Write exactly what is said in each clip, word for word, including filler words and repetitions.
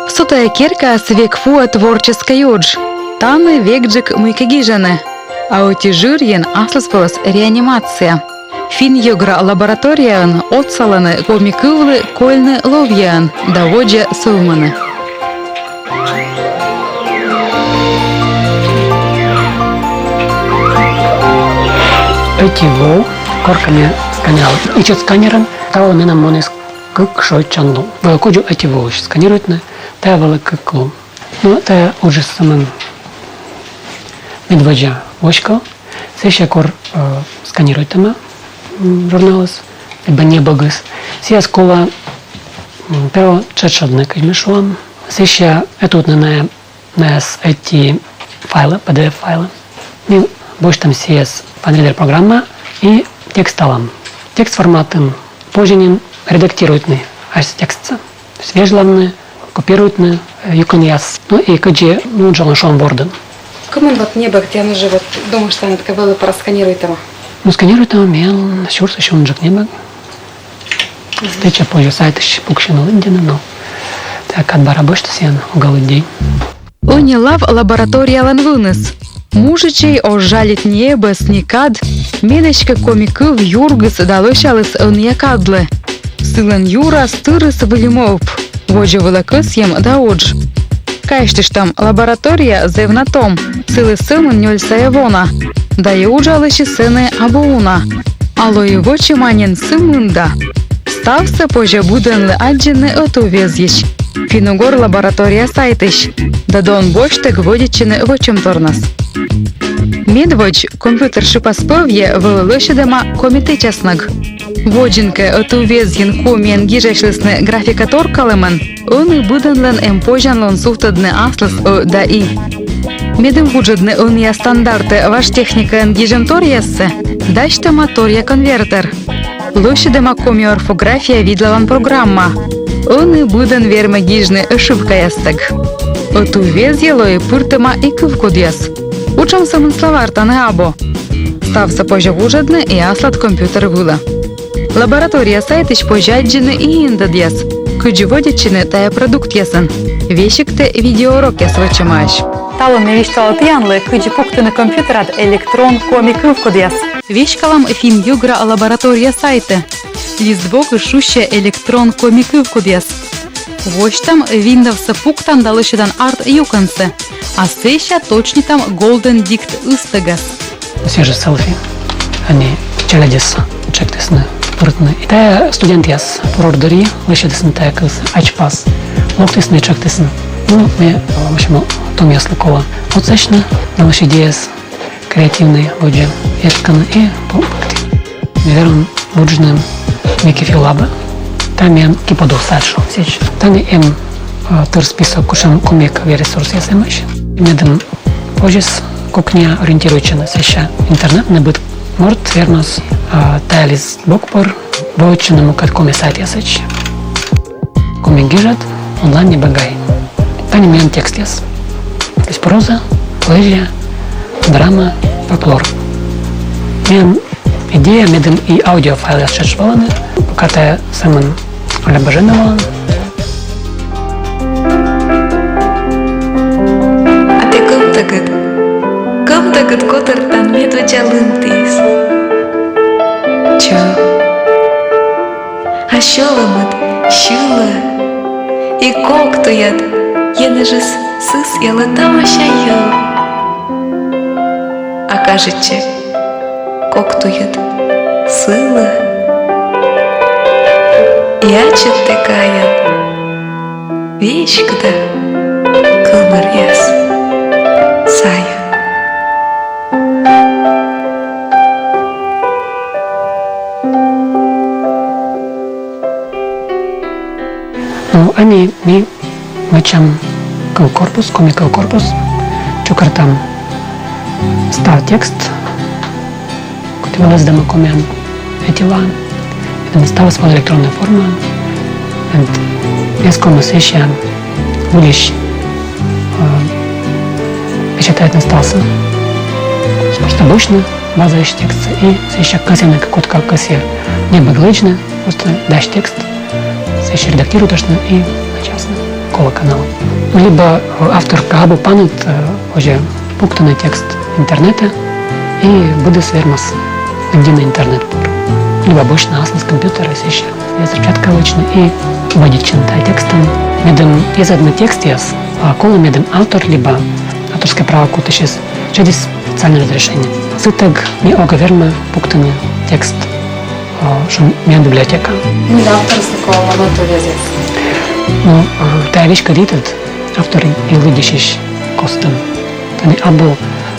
Со тайӧ керкаас век вуӧ творческӧй удж. Тані векджык мыйкӧ гижӧны. А ӧти жырйын аслыспӧлӧс реанимация. Финн-йӧгра лабораторияын отсалӧны коми кывлы кольны ловъяӧн да водзӧ сӧвмӧны. Ӧти во, коркӧ ме сканировала. Ичӧт сканерӧн, таво менам муніс кык сё ӧтчан лун. Вӧлі кодзув ӧти воысь сканируйтны, тайӧ вӧлі кык лун. Но тайӧ уджыс сӧмын медводдза воськӧ. Сэсся кор, э, сканируйтӧма, м, журналыс, либӧ небӧгыс, сійӧс колӧ, м, пӧ тшӧтшӧдны, кыдз ми шуам. Сэсся ӧтувтны на найӧс ӧти файлӧ, П Д Ф файлӧ. Ми босьтам сійӧс FineReader программаӧ и тексталам. Текст форматын позьӧ нин редактируйтны ас текстсӧ. То есть вежлавны, копируйтны, э, юкӧнъяс. Ну и кыдзи, ну, уджалан, шуам, Вордын. Кымын вот небӧг тіян уже вот думыштанныд кӧ вӧлі просканируйтӧма? Ну, сканируйтӧма миян сюрс сё унджык небӧг. Стӧча позьӧ сайтысь пуксьыны, лыддьыны, но тайӧ кад бара босьтіс, сійӧн ог лыддьы. Ӧнія лав лабораториялӧн выныс. Мужичӧй оз жалит ни эбӧс, ни кад, мед эськӧ коми кыв юргис да лӧсяліс ӧнія кадлы. Сылӧн юрас тырыс выль мӧвп. Водзӧ вылӧ кӧсйӧм да удж. Казьтыштам, лаборатория зэв на том, сылы сӧмын нёль сайӧ во на. Да и уджалысьыс сэні абу уна. А лои вӧчӧма нин сы мында. Ставсӧ позьӧ быдӧнлы аддзыны ӧтуввезйысь, финн-угор лаборатория сайтысь да «Дон босьтӧг» вӧдитчыны вӧчӧмторнас. Медводз компьютер шыпас пӧвйӧ вӧлі лӧсьӧдӧма коми тэчасног. Водзын кӧ ӧтуввезйын комиӧн гижасьлісны графика торкалӧмӧн, ӧні быдӧнлӧн эм позянлун сувтӧдны аслыс ӧ да и. Медым вуджӧдны ӧнія стандартӧ важ техникаӧн гижӧмторъяссӧ, дасьтӧма торъя конвертер. Лӧсьӧдӧма коми орфография видлалан программа. Ӧні быдӧн вермӧ гижны ошибкаястӧг. Ӧтуввезйӧ лои пыртӧма и кывкудъяс. Кутшӧм сӧмын словарь тані абу. Ставсӧ позьӧ вуджӧдны и аслад компьютер вылӧ. Лаборатория сайтысь позьӧ аддзыны и индӧдъяс, кыдзи вӧдитчыны тайӧ продуктъясӧн. Весиг тай видеоурокъяс вӧчӧмаӧсь. Талун ме висьтала тіянлы, кыдзи пуктыны компьютерад электрон коми кывкудъяс. Веськалам финн-йӧгра лаборатория сайтӧ. Лист бокысь шусьӧ электрон коми кывкудъяс. Восьтам Виндовсӧ, пуктан да лӧсьӧдан арт юкӧнсӧ. А сэсся точнитам Голден Дикт ыстӧгас. Сійӧ жӧ селфи. Ӧні челядьыс чӧктісны пыртны. И тайӧ студентъяс пыр дырйи лӧсьӧдісны тайӧ кывсӧ, ачпас. Локтісны, чӧктісны. Ну, ме, в общем, томъяслы колӧ отсасьны налысь идеяс креативнӧй водзӧ йӧткыны и пу-, пукті. Ме верман вуджны Микифилабӧ. Тайӧ миян Киподув сайт, шуам, сэтшӧм. Тані эм, а, тыр список, кутшӧм коми кывйӧ ресурсъяс эмӧсь. Медым позис кокниа ориентируйтчыны, сэсся интернетын быд морт вермас, а, тайӧ лист бок пыр воӧдчыны мукӧд коми сайтъясӧдз. Коми гижӧд онлайн небӧгӧн. Тані миян текстъяс. То есть проза, поэзия, драма, фольклор. Миян идея, медым и аудиофайлъяс тшӧтш вӧліны, пока тайӧ сӧмын лябӧ жӧ на вӧлӧм. А тэ кӧвдігыд, кӧвдігыд котӧртан медводдза лымтіыс. Чӧв. А сьӧлӧмыд сьылӧ, и кок туяд енэжыс сысъялӧ тамаша йӧв. А кажитчӧ, кок туяд сылӧ, и ачыд тэ каян веськыда кымӧръяс сайӧ. Ну, ӧні ми вӧчам кывкорпус, коми кывкорпус, чукӧртам став текст, кӧть вылӧ эз да ме комиӧн ӧтилаын, это ставыс вӧлі электроннӧй формаын. Энд эз ковмы сэсся выльысь, э, Тайӧ ставсӧ просто босьтны базаысь текстсӧ и сэсся кӧсйӧны кӧ, кодкӧ кӧсйӧ небӧг лэдзны, просто дась текст, сэсся редактируйтчыны и начатны колӧ канал. Либӧ, э, автор кӧ абу паныд, э, позьӧ пуктыны текст интернетӧ, и быдӧс вермас лыддьыны интернет пыр. Либӧ босьтны аслыс компьютерӧ, сэсся распечатка вӧчны и вӧдитчыны тайӧ текстӧн. Медым йӧзӧдны текстъяс, а, колӧ, медым автор либӧ авторскӧй права кутысьыс шедіс специальнӧй разрешение. Сытӧг ми огӧ вермы пуктыны текст, а, шуам, миян библиотекаын. Мыйла авторыслы колӧ лоны торъяс? Ну, а, тайӧ веськыд йитӧд автор и лыддьысьысь костын. Тані абу,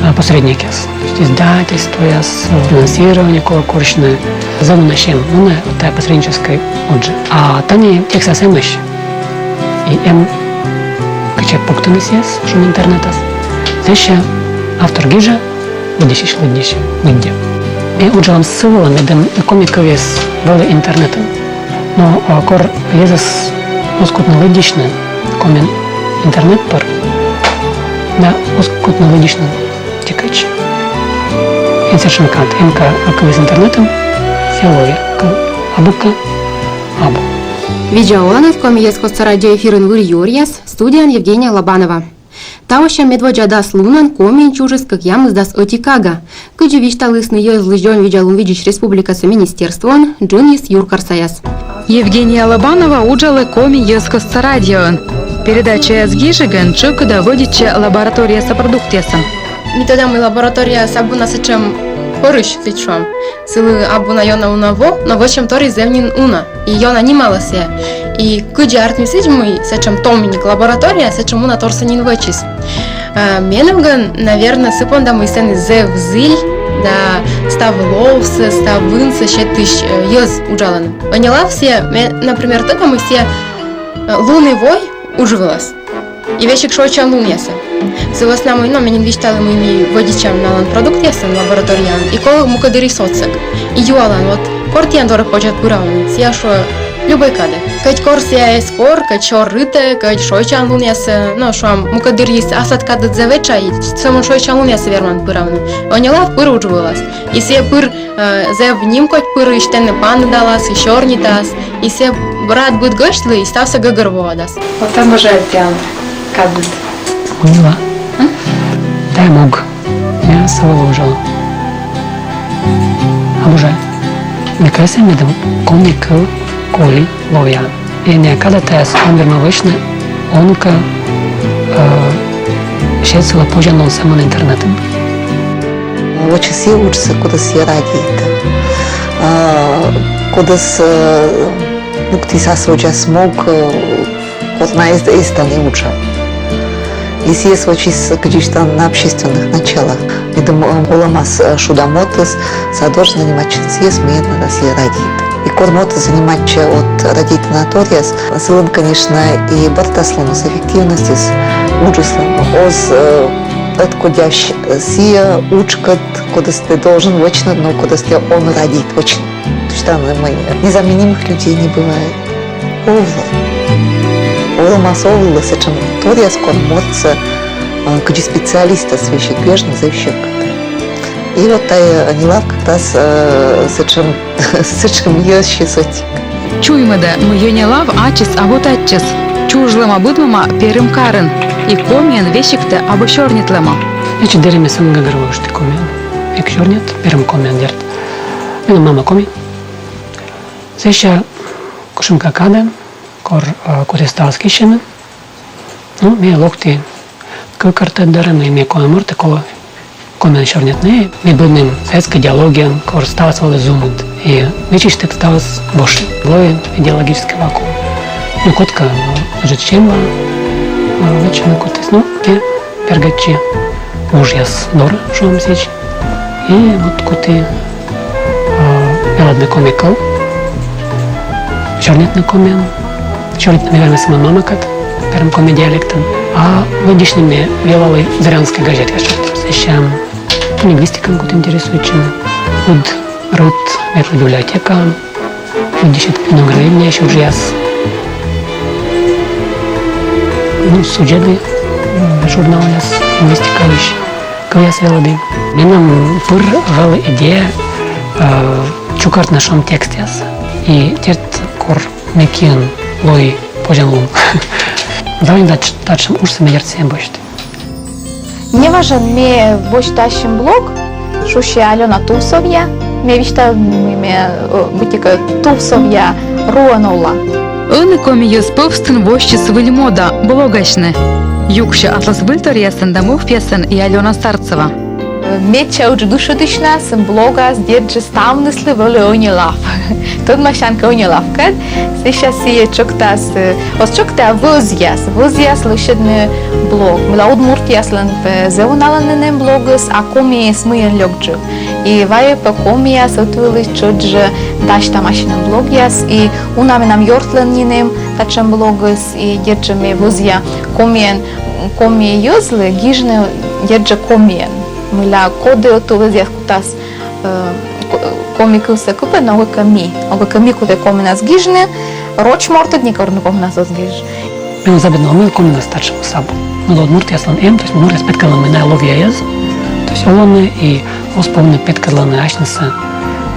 а, посредникъяс. То есть издательствояс, финансирование колӧ корсьны, зэв уна сиӧм мунӧ вот тайӧ посредническӧй уджӧ. А тані текстъяс эмӧсь. И эм кытчӧ пуктыны сійӧс, шуам, интернетас. Сэсся автор гижӧ, лыддьысьысь лыддьысь лыддьӧ. Ми уджалам сы вылӧ, медым коми кывйыс вӧлі интернетын. Но, а, кор йӧзыс оз кутны лыддьысьны комиӧн интернет пыр, да оз кутны лыддьысьны тикӧдз. Эн сэтшӧм кад, эм кӧ кывйыс интернетын, сійӧ лоӧ кыв, абу кӧ, абу. Видза оланныд! Коми йӧзкостса радио эфирын «Выр юӧръяс», студияын Евгения Лобанова. Тавося медводдза дас лунӧн Комиын чужис кӧкъямысдас ӧти кага. Кыдзи висьталісны йӧзлысь дзоньвидзалун видзысь республикаса министерствоын, джынйис юркарсаяс. Евгения Лобанова уджалӧ Коми йӧзкостса радиоын. Передачаяс гижигӧн тшӧкыда вӧдитчӧ лабораторияса продуктъясӧн. Ми тӧдам, мый лабораторияыс абу на сэтшӧм пӧрысь, сідз шуам. Сылы абу на ёна уна во, но вӧчӧмтор зэв нин уна. И ёна нималӧ сійӧ. И кыдзи артмис сідз, мый сэтшӧм томиник лаборатория сэтшӧм уна торсӧ нин вӧчис. А менам гӧн, наверно, сы понда, мый сэні зэв зіль да став ловсӧ, став вынсӧ сетысь, э, йӧз уджалӧны. Ӧнилав сійӧ, ме, например, тӧда, мый сійӧ, э, лун и вой удж вылас. И весиг шойччан лунъясӧ. Сы вӧсна мый, но, ме нин висьталі, мый ми вӧдитчам налӧн продуктъясӧн лабораторияын, и колӧ мукӧддырйи сотсӧг. И юалан, вот, кор тіян дорӧ позяд пыравны? Сійӧ шуӧ: любӧй кадӧ. Кӧть кор сійӧ эз кор, кӧть сёр рытӧ, кӧть шойччан лунъясӧ, но, шуам, мукӧддырйи аслад кадыд зэв этша, и сӧмын шойччан лунъясӧ верман пыравны. Ӧнилав, пыр удж вылас. И сійӧ пыр, э, зэв нимкодь пырысь, тэныд паныдалас и сёрнитас, и сійӧ рад быд гӧсьтлы, и ставсӧ гӧгӧрвоӧдас. Вот обожаю тіян кадыд. Поняла. М? Дай Бог. Я сы вылӧ уджала. Обожаю. Мне кажется, медым коми кыв коли ловъян. И некод тайӧс он вермы вӧчны, он кӧ, э, сет сылы позянлун сӧмын интернетын. Вӧчис сійӧ уджсӧ, кодӧс сійӧ радейтӧ. Э, кодӧс, э, пуктіс асывводзас мог, э, кор на эз, эз тані уджав. И сійӧс вӧчис кыдзи шуны на общественных началах. Медым, э, олӧмас, э, шуда мортыс, сійӧс должен заниматься сійӧс, мый на сійӧ радейтӧ. И кор мортыс заниматься вот радейтӧ на торъяс, сылӧн, конечно, и бӧртас лоӧ эффективностьыс уджыслӧн. Оз, э, ӧткодясь сійӧ уджкӧд, кодӧс тэ должен вӧчны, но кодӧс тэ он радейт вӧчны. Точно, мый незаменимых людей не бывает. Овлӧ. Олӧмас овлӧ сэтшӧм торъяс, кор мортсӧ, э, кыдзи специалистӧс весиг гижны зэв сьӧкыд. И вот тайӧ, э, «Ӧнилав» как раз, э, сэтшӧм, сэтшӧм йӧзыс ӧтик. Чуймӧдӧ, мый «Ӧнилав» ачыс абу татчӧс. Чужлӧма-быдмӧма Перым карын. И комиӧн весигтӧ абу сёрнитлӧма. Ичӧт дырйи ме сӧмын гӧгӧрвои, что комиӧн эг сёрнит, перым комиӧн, дерт. Менам мама коми. Сэсся кутшӧмкӧ кадӧ, кор, э, кутіс ставыс киссьыны, ну, ме локті кывкӧртӧд дорӧ, мый ме коми морт и колӧ комиӧн сёрнитны. Ми быдмим советскӧй идеологияын, кор ставыс вӧлі зумыд. И виччысьтӧг ставыс воши. Лои идеологическӧй вакуум. Но кодкӧ, э, ыджыд синва, э, вӧчны кутіс. Ну, ме бергӧдчи вужъяс дорӧ, шуам сідз. И вот куті, а, велӧдны коми кыв, сёрнитны комиӧн, сёрнитны ме верми сӧмын мамӧкӧд перым коми диалектӧн. А лыддьысьны ме велалі «Зырянскӧй газетаяс» чӧж. Сэсся лингвистикаӧн куті интересуйтчыны. Быд рыт ветлі библиотекаӧ, лыддьыси этнография уджъяс. Ну, судзӧді журналъяс, лингвистикалысь кывъяс велӧдны. Менам пыр вӧлі идея, э, чукӧртны, шуам, текстъяс. И дерт, кор ме киын лои позянлун заводитны татш-, татшӧм уджсӧ, ме дерт сійӧ босьті. Неважӧн ме босьті ассьым блог, шусьӧ «Алёна тувсовъя». Ме висьтала, мый ме, э, быттьӧкӧ тувсовъя руӧн ола. Ӧні коми йӧз пӧвстын воссис выль мода — блогасьны. Юксьӧ аслас выльторъясӧн да мӧвпъясӧн и Алёна Старцева. Медся ыджыд ышӧдысьнас блогас, дерт жӧ, ставныслы вӧлі ӧнія лав. Тӧдмасян кӧ ӧнія лавкӧд, сэсся сійӧ чӧктас, э, оз чӧктӧ, а вӧзъяс, вӧзъяс лӧсьӧдны блог. Мыйла удмуртъяслӧн, э, зэв уналӧн нинӧм блогыс, а комиыс мыйӧн лёкджык. И вайӧ пӧ комияс ӧтвылысь тшӧтш жӧ дасьтӧмаӧсь нинӧм блогъяс, и уна менам ёртлӧн нинӧм татшӧм блогыс, и дерт жӧ ме вӧзъя комиӧн, коми йӧзлы гижны дерт жӧ комиӧн. Мыйла коді ӧтуввезйас кутас, э, ко-, коми кывсӧ кыпӧдны, огӧ кӧ ми. Огӧ кӧ ми кутам комиӧнас гижны, роч мортыд некор нин комиӧнас оз гиж. Меным заводитны, мый комиӧнас татшӧмыс абу. Мыйла удмуртъяслӧн эм, то есть удмуртъяс петкӧдлӧны, мый найӧ ловъя йӧз. То есть олӧны и оз повны петкӧдлыны асьнысӧ,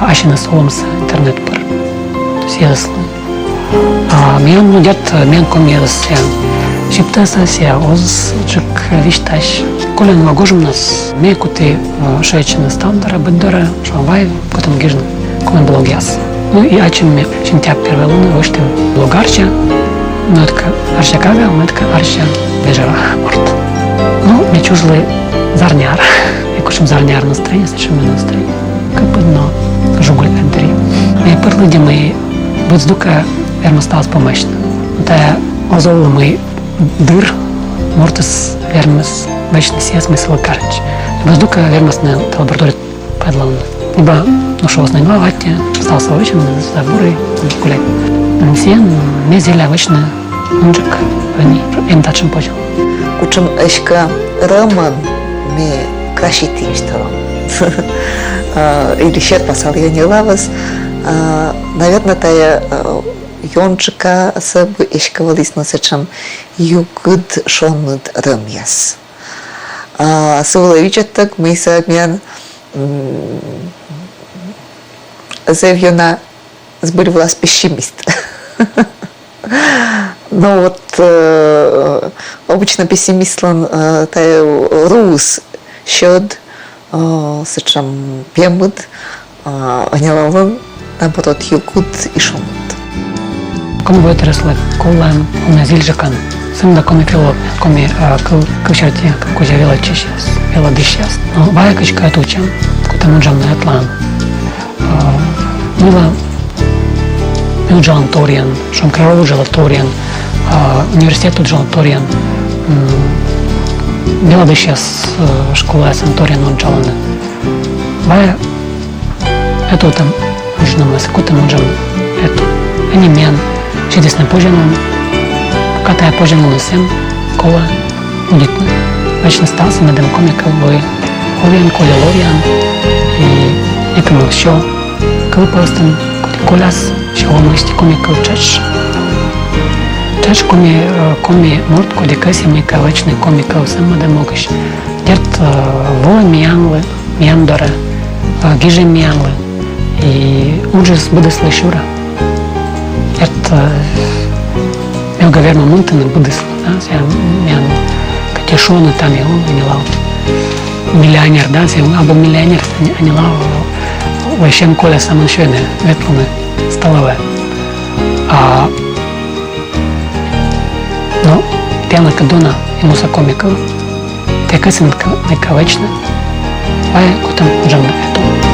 асьныс олӧмсӧ интернет пыр. То есть йӧзыслы. А миян, ну, дерт, миян коми йӧзыс сійӧ сиптӧсӧ, сійӧ озджык висьтась. Колян ва гожӧмнас ме куті, э, шыӧдчыны став дорӧ, быд дорӧ, шуам, вай кутам гижны коми блогъяс. Ну и ачым ме синтябрь первой лунӧ вӧчті блог арся. Мыйкӧ арся кага, мыйкӧ арся вежӧра морт. Ну, ме чужлі зарни ар. И кутшӧм зарни ар настроение, сэтшӧм и настроение. Кыпыд, но жугуль ӧд дырйи. Ме пыр лыдди, мый быд здукӧ вермас ставсӧ помасьны. Тайӧ оз овлы, мый дыр мортыс вермас вӧчны сійӧс, мый сылы кажитчӧ. Быд здукӧ вермасны та лаборатория пайдаланны. Либӧ, ну, шуасны: «Ну, аттьӧ, ставсӧ вӧчам, да бур и гуляй». Сійӧн ме зіля вӧчны унджык ӧні эм татшӧм позян. Кутшӧм эськӧ рӧмӧн ме краситім, что ли. А, или серпасалі ӧнія лавӧс. А, наверно, тайӧ, а, ёнджыкасӧ бы эськӧ вӧліс на сэтшӧм югыд, шоныд рӧмъяс. А, сы вылӧ видзӧдтӧг, мый сійӧ миян, м, зэв ёна збыль вылас пессимист. Но вот, э, обычно пессимистлӧн, э, тайӧ руыс сьӧд, э, сэтшӧм пемыд, а, а нелӧн, наоборот, югыд и шоныд. Коми войтырыслы колӧ овны зільджыкӧн. Сы мында коми филолог, коми, а, кыв, кыв серти, кыв кузя велӧдчысьяс, велӧдысьяс. Но вайӧ кыдзкӧ ӧтувтчӧм, кутам уджавны ӧтлаын. А, мыйла ме уджалан торйӧн, шуам, край уджалӧ торйӧн, а, университет уджалӧ торйӧн, м, велӧдысьяс, э, школаясын торйӧн уджалӧны. Вайӧ ӧтувтӧм уджнымӧс, кутам уджавны ӧтув. Ӧні миян сетісны позянлун, кӧть тайӧ позянлуныс эм, колӧ удитны. Вӧчны ставсӧ, медым коми кыв лои колӧ, колӧ ловъян, и некымын сё кыв пӧвстын, коді коляс сё мысти коми кыв тшӧтш. Тшӧтш коми, э, коми морт, коді кӧсйӧ мыйкӧ вӧчны коми кыв сӧмын да могысь. Дерт, э, вӧлі миянлы, миян дорӧ, э, гижӧ миянлы, и уджыс быдыслы сюрӧ. Дерт, э, мега верма мынтыны быдыслы, да, сійӧ миян кӧть и шуӧны, там и он, ӧнія лав миллионер, да, сійӧ абу миллионер, ӧнія лав, э, вӧчӧм коляс сӧмын сёйны, ветлыны столӧвӧйӧ. А, но, тіянлы кӧ дона и муса коми кыв, ті кӧсйинныд кӧ мыйкӧ вӧчны, вайӧ кутам уджавны ӧтув.